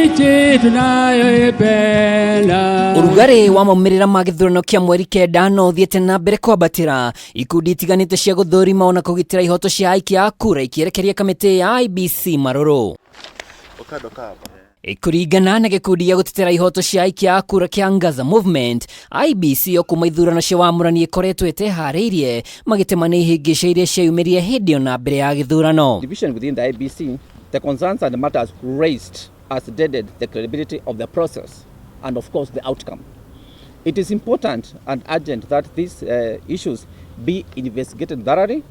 Nchi tunayoipenda. Ũrugarĩ wa maumĩrĩra ma gĩthurano kĩa mweri 9 no ũthiĩte na mbere kwambatĩra. Ikundi itiganĩte cia gũthũrima ona kũgitĩra ihoto cia aikia a kura ikĩerekeria kamĩtĩ ya IEBC marũrũ. Kũringana na gĩkundi gĩa gũtetera ihoto cia aikia a kura kĩa Angaza Movement, IEBC yo kuma ithurano cia wamũrani ĩkoretwo ĩteharĩirie, magĩtema nĩ ihĩngĩca iria ciayumĩrire hĩndĩ ona mbere ya gĩthurano. Division within the IEBC, the concerns and matters raised has dented the credibility of the process and, of course, the outcome. It is important and urgent that these issues be investigated thoroughly,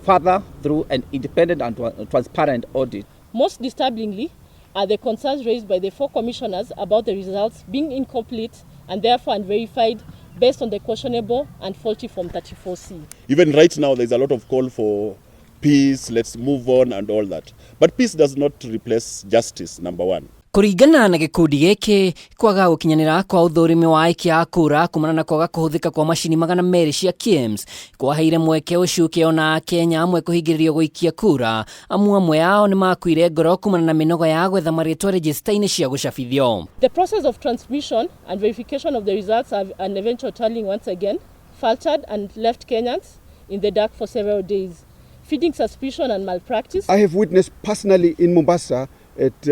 further through an independent and transparent audit. Most disturbingly are the concerns raised by the four commissioners about the results being incomplete and therefore unverified based on the questionable and faulty Form 34C. Even right now, there's a lot of call for peace, let's move on and all that. But peace does not replace justice, number one. Kũringana na gĩkundi gĩkĩ, kwaga gũkinyanĩra kwa ũthũrimi wa aikia a kura kumana na kwaga kũhũthĩka kwa macini 200 cia KIEMS kwaheire mweke ũcuke ona Akenya amwe kũhingĩrĩrio gũikia kura, amu amwe ao nĩ makuire ngoro kumana na mĩnoga ya gwetha marĩtwa rejista-inĩ cia gũcabithio. The process of transmission and verification of the results and eventual tallying once again faltered and left Kenyans in the dark for several days, feeding suspicion and malpractice. I have witnessed personally in Mombasa at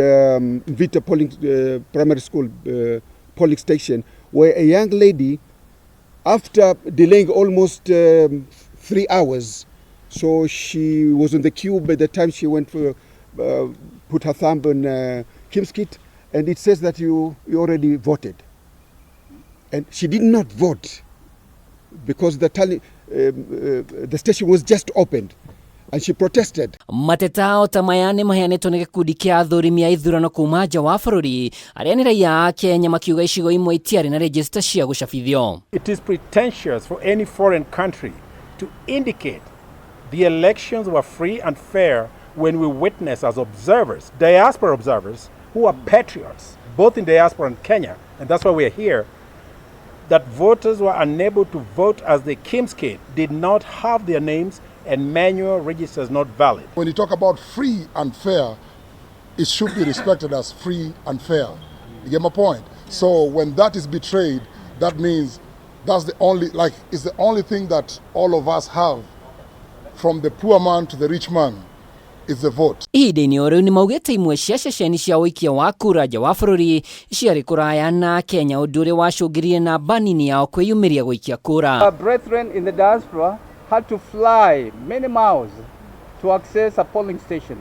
Vita polling, primary school polling station, where a young lady, after delaying almost 3 hours, so she was in the queue by the time she went for put her thumb on KIEMS kit, and it says that you already voted. And she did not vote because the station was just opened and she protested. Mateta o ta maya nĩ maheanĩtwo nĩ gĩkundi kĩa athũrimi a ithurano kuma nja wa bũrũri arĩa nĩ raiya a Kenya, makiuga icigo imwe itiarĩ na rejista cia gũcabithio. It is pretentious for any foreign country to indicate the elections were free and fair when we witness as observers, diaspora observers, who are patriots, both in diaspora and Kenya, and that's why we are here, that voters were unable to vote as the KIEMS kit did not have their names and manual registers not valid. When you talk about free and fair, it should be respected as free and fair. You get my point? So when that is betrayed, that means that's the only, like, it's the only thing that all of us have, from the poor man to the rich man, is the vote. Ihinda-inĩ o rĩu, nĩ maugĩte imwe cia ceceni cia ũikia wa kura nja wa bũrũri ciarĩ kũraya na Kenya, ũndũ ũrĩa wacũngĩrire namba nini yao kwĩyumĩria gũikia kura. Our brethren in the diaspora had to fly many miles to access a polling station.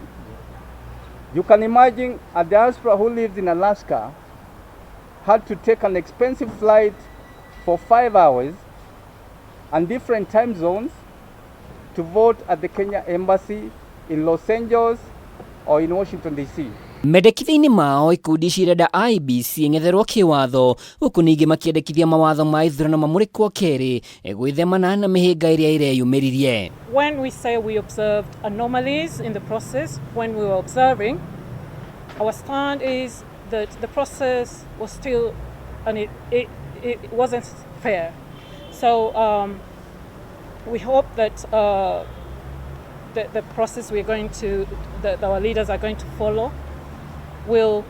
You can imagine a diaspora who lives in Alaska had to take an expensive flight for 5 hours and different time zones to vote at the Kenya Embassy in Los Angeles or in Washington, D.C. Mendekithia-inĩ mao, ikundi cirenda IEBC ĩng'etherwo kĩwatho, huku ningĩ makĩendekithia mawatho ma ithurano mamũrĩkwo kerĩ gwĩthemana na mĩhĩnga ĩrĩa ĩreyumĩririe. When we say we observed anomalies in the process, when we were observing, our stand is that the process was still, and it wasn't fair. So we hope that the process we're going to, that our leaders are going to follow, will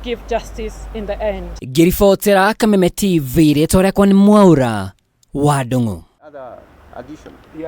give justice in the end. Ngĩribotera Kameme TV, rĩtwa rĩakwa nĩ Mwaura wa Ndung'u. Other addition. Yeah.